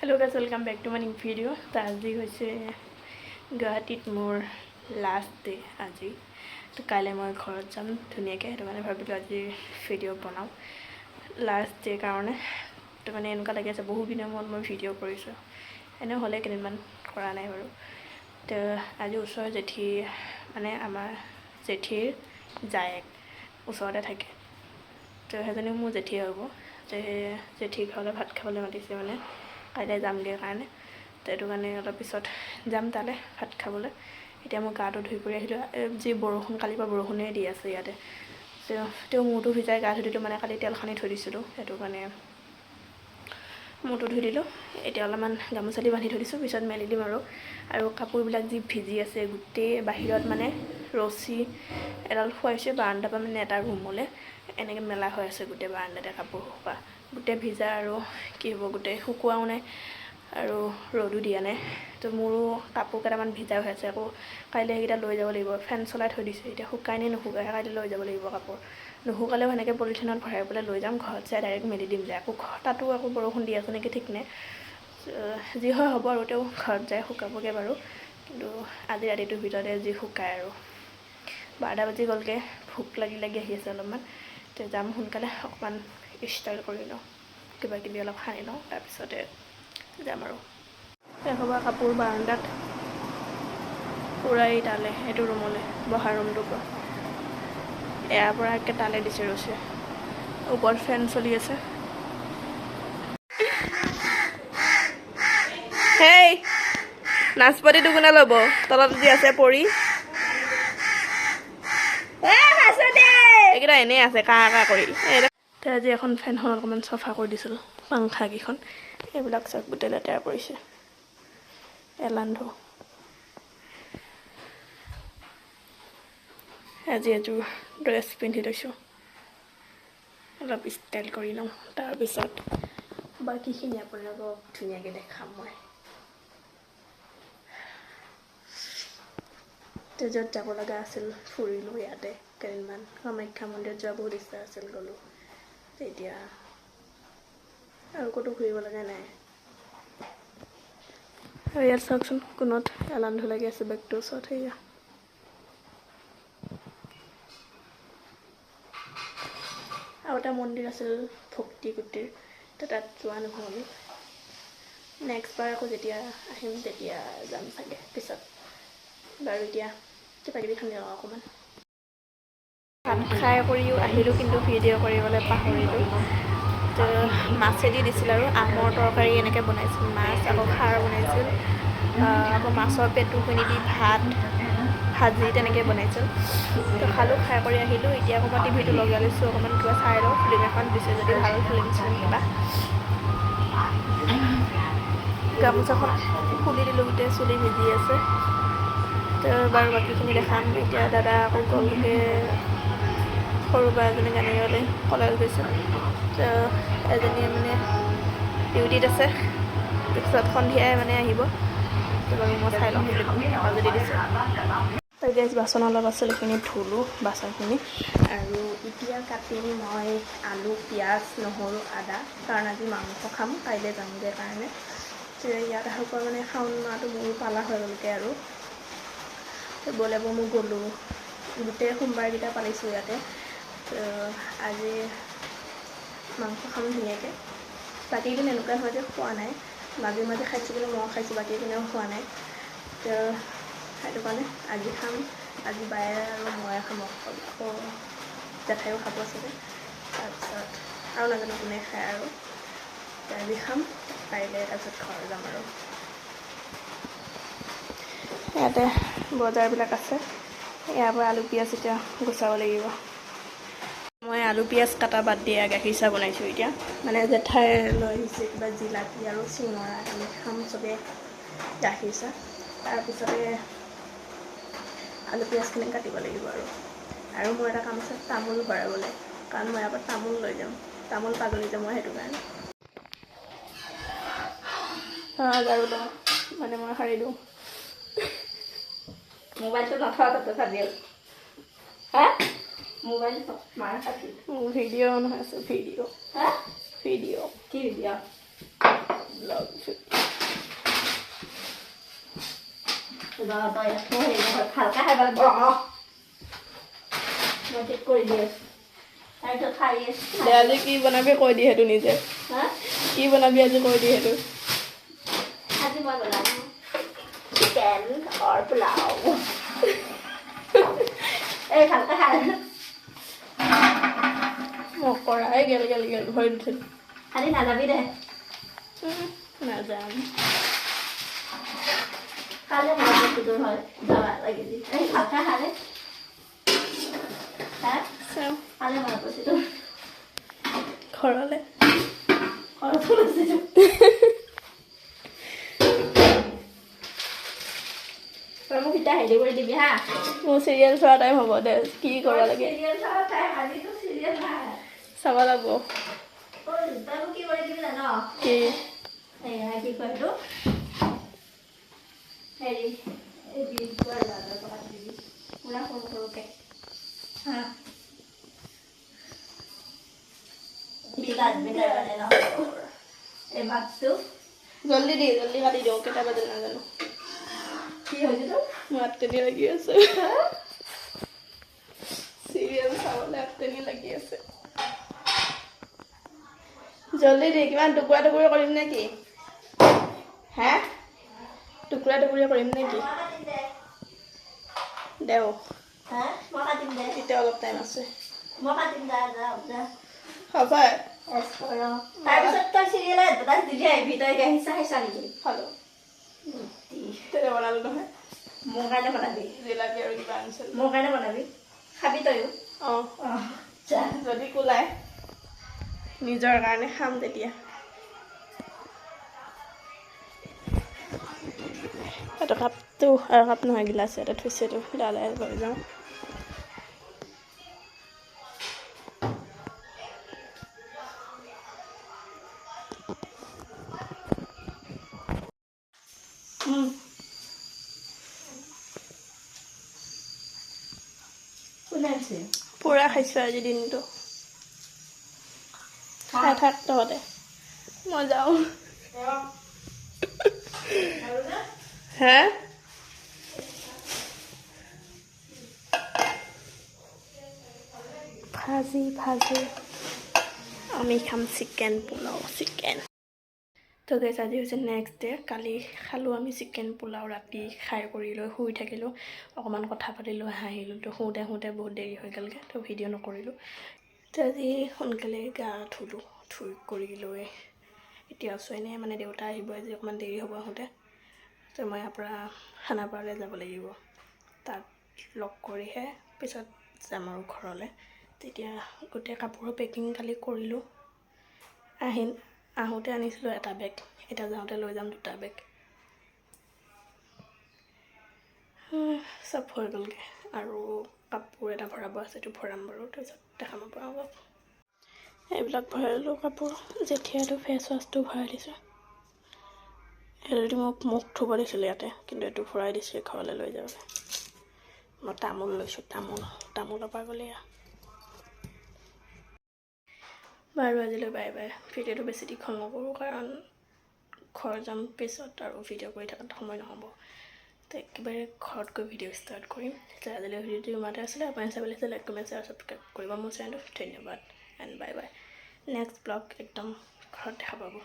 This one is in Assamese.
Hello guys, welcome back to my new video. তো আজি হৈছে গুৱাহাটীত মোৰ লাষ্ট ডে আজি। তো কাইলৈ মই ঘৰত যাম ধুনীয়াকৈ। সেইটো কাৰণে ভাবিলোঁ আজি ভিডিঅ' বনাওঁ লাষ্ট ডে কাৰণে। তো মানে এনেকুৱা লাগি আছে, বহু দিনৰ মূৰত মই ভিডিঅ' কৰিছোঁ। এনেও হ'লে কেইদিনমান কৰা নাই বাৰু। তো আজি ওচৰৰ জেঠী, মানে আমাৰ জেঠীৰ জায়েক ওচৰতে থাকে, তো সেইজনীও মোৰ জেঠীয়ে হ'ব। তো সেই জেঠীৰ ঘৰলৈ ভাত খাবলৈ মাতিছে, মানে কাইলৈ যামগৈ কাৰণে। তো সেইটো কাৰণে অলপ পিছত যাম তালৈ ভাত খাবলৈ। এতিয়া মই গাটো ধুই কৰি আহিলোঁ। যি বৰষুণ, কালিৰ পৰা বৰষুণেই দি আছে ইয়াতে। তেওঁ মূৰটো ভিজাই গা ধুই দিলোঁ, মানে কালি তেল সানি থৈ দিছিলোঁ, সেইটো কাৰণে মূৰটো ধুই দিলোঁ। এতিয়া অলপমান গামোচা দি বান্ধি থৈ দিছোঁ, পিছত মেলি দিম আৰু। আৰু কাপোৰবিলাক যি ভিজি আছে গোটেই বাহিৰত, মানে ৰছী এডাল খুৱাইছে বাৰাণ্ডাৰ পৰা মানে এটা ৰুমলৈ, এনেকৈ মেলা হৈ আছে গোটেই বাৰাণ্ডাতে কাপোৰ সোপা গোটেই ভিজা। আৰু কি হ'ব, গোটেই শুকোৱাও নাই আৰু ৰ'দো দিয়া নাই। তো মোৰো কাপোৰ কেইটামান ভিজা হৈ আছে, আকৌ কাইলৈ সেইকেইটা লৈ যাব লাগিব। ফেন চলাই থৈ দিছোঁ, এতিয়া শুকাই নে নুশুকাই, কাইলৈ লৈ যাব লাগিব কাপোৰ। নুশুকালেও সেনেকৈ পলিথিনত ভৰাই পেলাই লৈ যাম, ঘৰত যাই ডাইৰেক্ট মেলি দিম যায়। আকৌ তাতো আকৌ বৰষুণ দি আছে নেকি ঠিক নাই। যি হয় হ'ব আৰু, তেওঁ ঘৰত যাই শুকাবগৈ বাৰু। কিন্তু আজি ৰাতিটোৰ ভিতৰতে যি শুকায় আৰু। 12টা বাজি গ'লগৈ, ভোক লাগি লাগি আহি আছে অলপমান। তো যাম সোনকালে, অকণমান ষ্টাইল কৰি লওঁ, কিবা কিবি অলপ সানি লওঁ, তাৰপিছতে যাম আৰু। এসোপা কাপোৰ বাৰাণ্ডাত পূৰাই তালৈ, সেইটো ৰুমলৈ, বহা ৰুমটোৰ পৰা ইয়াৰ পৰা একে তালৈ দিছে ৰছী। ওপৰত ফেন চলি আছে। হেই, নাচপতিটো কোনে ল'ব? তলত যি আছে পৰি এইকেইটা এনেই আছে কা কা কৰি। আজি এখন ফেনখন অকণমান চফা কৰি দিছিলোঁ, পাংখাকেইখন এইবিলাক চব গোটেই লেতেৰা পৰিছে। এলান্ধু। আজি এযোৰ ড্ৰেছ পিন্ধি লৈছোঁ, অলপ ষ্টাইল কৰি লওঁ, তাৰপিছত বাকীখিনি আপোনালোকক ধুনীয়াকৈ দেখাম মই। য'ত যাব লগা আছিল ফুৰিলোঁ ইয়াতে কেইদিনমান। কামাখ্যা মন্দিৰত যোৱা বহুত ইচ্ছা আছিল, গ'লোঁ। এতিয়া আৰু ক'তো ঘূৰিব লগা নাই। আৰু ইয়াত চাওকচোন, কোণত এলান্ধু লাগি আছে বেগটোৰ ওচৰত। সেয়া আৰু এটা মন্দিৰ আছিল ভক্তি কুটিৰ, তো তাত যোৱা নহ'ল। নেক্সট বাৰ আকৌ যেতিয়া আহিম তেতিয়া যাম চাগে পিছত। বাৰু এতিয়া কিবা কিবি খানি লওঁ অকণমান। ভাত খাই কৰিও আহিলোঁ, কিন্তু ভিডিঅ' কৰিবলৈ পাহৰিলোঁ। তো মাছেদি দিছিল আৰু আমৰ তৰকাৰী এনেকৈ বনাইছিল, মাছ আকৌ খাৰ বনাইছিল, আকৌ মাছৰ পেটুখিনি দি ভাত ভাজি তেনেকৈ বনাইছিল। তো খালোঁ, খাই কৰি আহিলোঁ। এতিয়া আকৌ মই টিভিটো লগাই লৈছোঁ, অকণমান কিবা চাই লওঁ, ফিল্ম এখন দিছে যদি ভাল ফিল্ম চিল্ম কিবা। গামোচাখন খুলি দিলোঁ, গোটেই চুলি ভিজি আছে। তো বাৰু বাকীখিনি দেখাম। এতিয়া দাদা আকৌ গ'লগৈ, সৰু বা এজনী আনিবলৈ কলেজ গৈছে। তো এজনীয়ে মানে ডিউটিত আছে, তাৰপিছত সন্ধিয়াই মানে আহিব। তো বাৰু মই চাই লওঁ ফিল্মখন যদি দিছে। গেছ বাচন অলপ আছিল, সেইখিনি ধুলোঁ বাচনখিনি। আৰু এতিয়া কাটিম মই আলু, পিঁয়াজ, নহৰু, আদা, কাৰণ আজি মাংস খাম, কাইলৈ যামগৈ কাৰণে। ইয়াত অহাৰ পৰা মানে শাওণ মাহটো মোৰো পালা হৈ গ'লগৈ আৰু। বলেব মই গ'লোঁ, গোটেই সোমবাৰকেইটা পালিছোঁ ইয়াতে। তো আজি মাংস খাম ধুনীয়াকৈ। বাকীকেইদিন এনেকুৱা নহয় যে খোৱা নাই, মাজে মাজে খাইছোঁ, কিন্তু মই খাইছোঁ, বাকী কোনেও খোৱা নাই। তো সেইটো কাৰণে আজি খাম। আজি বায়ে আৰু ময়ে খাম অকল, আকৌ জেঠাইও খাব চাগে, তাৰপিছত আৰু নাজানো কোনে খায় আৰু। আজি খাম, কাইলৈ তাৰপিছত ঘৰ যাম আৰু। ইয়াতে বজাৰবিলাক আছে, ইয়াৰ পৰা আলু পিঁয়াজ এতিয়া গুচাব লাগিব। মই আলু পিঁয়াজ কটা বাদ দিয়া গাখীৰ চাহ বনাইছোঁ এতিয়া। মানে জেঠাই লৈ আহিছে কিবা জিলাপি আৰু চিঙৰা, আমি খাম চবেই গাখীৰ চাহ। তাৰপিছতে আলু পিঁয়াজখিনি কাটিব লাগিব আৰু। আৰু মোৰ এটা কাম আছে, তামোল ভৰাবলৈ, কাৰণ মই ইয়াৰ পৰা তামোল লৈ যাম, তামোল পাগলি যাম মই, সেইটো কাৰণে। ঝাৰু লওঁ, মানে মই সাৰি দিওঁ। মোবাইলটো নথোৱা তাতে চাবি হা, মোবাইল মাৰ ভিডিঅ' অন হৈ আছে, ভিডিঅ' হা, ভিডিঅ' কি ভিডিঅ'? ব্লগ। তই ইয়াত থৈ হেৰি নহয়, ভালকে খাই পেলাই বৰ। মই ঠিক কৰি দি আছোঁ, তাৰপিছত খাই আছোঁ। দে, আজি কি বনাবি কৈ দি সেইটো নিজে। হা? কি বনাবি আজি কৈ দি সেইটো। আজি মই বনাম চিকেন অৰ পোলাও। এই ভালকে খাই। মই কৰাই গেল গেল গেল ভৰি উঠিল। খালি নাযাবি দে। নাযাম। খালে মনত বস্তুটোৰ হয় যাবা লাগিলি। এই ভালকে খালে, হা? চাওঁ। খালে মনত পৰিছে তোৰ। ঘৰলৈ। ঘৰতো নাছিলো। তই মোক এতিয়া হেৰি কৰি দিবি হা। মোৰ চিৰিয়েল চোৱা টাইম হ'ব দে, কি কৰিব লাগে। চিৰিয়েল চোৱা টাইম, আজিতো চিৰিয়েল নাই। চাব লাগিব। ঐ, তই মোক কি কৰি দিবি জান? কি? এয়া কি কয় এইটো, হেৰি, এই বিনটো আৰু গাজৰটো কাটি দিবি পুৰা সৰু সৰুকে হা। এইটো কাটবি কাৰণে নহ'ব এই মাছটো। জল্দি দি, জল্দি কাটি দিওঁ। কেইটা বাজিল নাজানো। কি হৈছে তোৰ? মোৰ আত্মনি লাগি আছে, চিৰিয়েল চাবলৈ আত্মনি লাগি আছে। জল্দি দি। কিমান টুকুৰা টুকুৰি কৰিম নে কি? হে, টুকুৰা টুকুৰি কৰিম নে কি? মই কাটিম দে। দেও। হা, মই কাটিম দে। এতিয়া অলপ টাইম আছে। মই কাটিম, যা যা যা। সঁচাই? এছ কৰ। তাৰপিছত তই চিৰিয়েল এডভাৰটাইজ দিলি, আহিবি। তই গাখীৰ চাহ খাইছা নেকি? খালোঁ। তেনে বনালোঁ নহয়। মোৰ কাৰণে বনাবি। জিলাপি আৰু কিবা আনিছিলোঁ। মোৰ কাৰণে বনাবি, খাবি তয়ো। অঁ। অঁ, যা। যদি কোলাই নিজৰ কাৰণে খাম তেতিয়া। এটা কাপটো আৰু কাপ নহয়, গিলাচ ইয়াতে থৈছে, এইটো দালাই লৈ যাওঁ। কোনে আনছে? পূৰা খাইছোঁ আজি দিনটো। খাই থাক তহঁতে, মই যাওঁ। হে, ভাজি ভাজি আমি খাম চিকেন পোলাও, চিকেন। তো গাইজ, আজি হৈছে নেক্সট ডে। কালি খালোঁ আমি চিকেন পোলাও ৰাতি, খাই কৰি লৈ শুই থাকিলোঁ, অকণমান কথা পাতিলোঁ, হাঁহিলোঁ। তো শুওঁতে শুওঁতে বহুত দেৰি হৈ গ'লগৈ, তো ভিডিঅ' নকৰিলোঁ। তো আজি সোনকালে গা ধুলোঁ, ধুই কৰি লৈ এতিয়া আছোঁ এনেই। মানে দেউতা আহিব আজি, অকণমান দেৰি হ'ব আহোঁতে। তো মই ইয়াৰ পৰা খানাপাৰালৈ যাব লাগিব, তাত লগ কৰিহে পিছত যাম আৰু ঘৰলৈ। তেতিয়া গোটেই কাপোৰৰ পেকিং কালি কৰিলোঁ। আহোঁতে আনিছিলোঁ এটা বেগ, এতিয়া যাওঁতে লৈ যাম দুটা বেগ। চব হৈ গ'লগৈ আৰু কাপোৰ এটা ভৰাব আছে, এইটো ভৰাম বাৰু, তাৰপিছত দেখাম আপোনালোকক। এইবিলাক ভৰালোঁ কাপোৰ। জেঠীয়াটো ফেচ ৱাছটো ভৰাই দিছোঁ। সেইটো দি মোক মুখ ধুব দিছিলে ইয়াতে, কিন্তু এইটো ভৰাই দিছোঁ ঘৰলৈ লৈ যাবলৈ। মই তামোল লৈছোঁ, তামোল, তামোলৰ পৰা গ'লে। বাৰু, আজিলৈ বাই বাই। ভিডিঅ'টো বেছি দীঘল নকৰোঁ, কাৰণ ঘৰ যাম পিছত আৰু ভিডিঅ' কৰি থকাত সময় নহ'ব। তো একেবাৰে ঘৰত গৈ ভিডিঅ' ষ্টাৰ্ট কৰিম। তেতিয়া আজিলৈ ভিডিঅ'টো ইমানতে আছিলে। আপুনি চাব লাগিছে, লাইক, কমেণ্ট, শ্বেয়াৰ, ছাবস্ক্ৰাইব কৰিব মোৰ চেনেলটো। ধন্যবাদ and bye bye. Next blog একদম ঘৰত দেখা পাব।